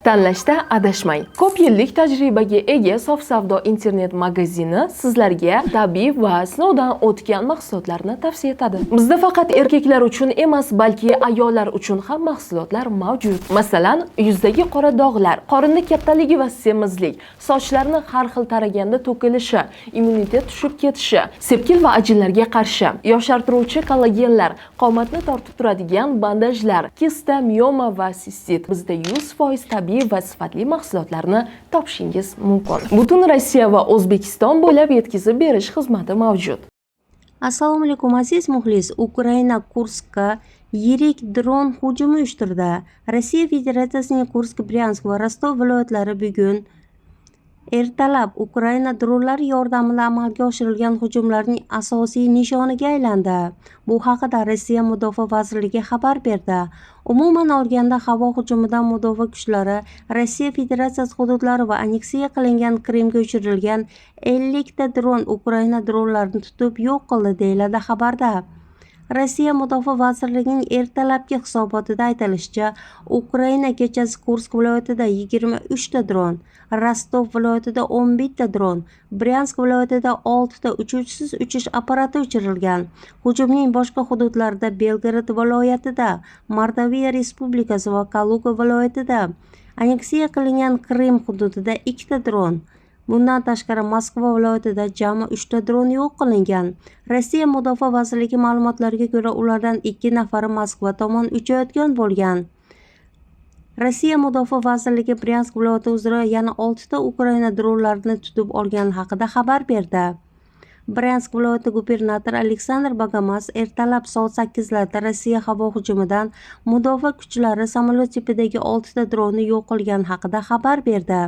Tanlashda adashmang. Ko'p yillik tajribaga ega Sof Savdo internet magazini sizlarga tabiiy va sinovdan o'tgan mahsulotlarni tavsiya etadi. Bizda faqat erkaklar uchun emas, balki ayollar uchun ham mahsulotlar mavjud. Masalan, yuzdagi qora dog'lar, qorinni kattaligi va semizlik, sochlarni har xil taraganda to'kilishi, immunitet tushib ketishi, sepkil va ajinlarga qarshi, yoshartiruvchi kollagenlar, qomatni tortib turadigan bandajlar, kista, mioma va sistit. Bizda 100% tabiiy va sifatli mahsulotlarni topishingiz mumkin. Butun Rossiya va O'zbekiston bo'ylab yetkazib berish xizmati mavjud. Assalomu alaykum, aziz muxlis. Ukraina Kurskka yirik dron hujumi uyushtirdi. Rossiya Federatsiyasining Kursk, Bryansk va Rostov viloyatlari bugun ertalab Ukraina dronlari yordamida amalga oshirilgan hujumlarning asosiy nishoniga aylandi. Bu haqida Rossiya Mudofaa vazirligi xabar berdi. Umuman olganda, havo hujumidan mudofaa kuchlari Rossiya Federatsiyasi hududlari va aneksiya qilingan Qrimga uchirilgan 50 ta dron Ukraina dronlarini tutib yo'q qildi, deyiladi xabarda. Rossiya Mudofaa vazirligining ertalabki hisobotida aytilishicha, Ukraina kechasi Kursk viloyatida 23 ta dron, Rostov viloyatida 11 ta dron, Bryansk viloyatida 6 ta uchuvchisiz uchish apparati uchirilgan. Hujumning boshqa hududlarida Belgorod viloyatida, Mordoviya Respublikasi va Kaluga viloyatida, aneksiya qilingan Qrim hududida ikkita dron, bundan tashqari, Moskva viloyatida jami uchta dron yo'q qilingan. Rossiya Mudofaa vazirligi ma'lumotlariga ko'ra, ulardan ikki nafari Moskva tomon uchayotgan bo'lgan. Rossiya Mudofaa vazirligi Bryansk viloyati uzra yana oltita Ukraina dronlarini tutib olgani haqida xabar berdi. Bryansk viloyati gubernatori Aleksandr Bogomaz ertalab soat 8 larda Rossiya havo hujumidan mudofaa kuchlari samolyot tipidagi oltita dronni yo'q qilgani haqida xabar berdi.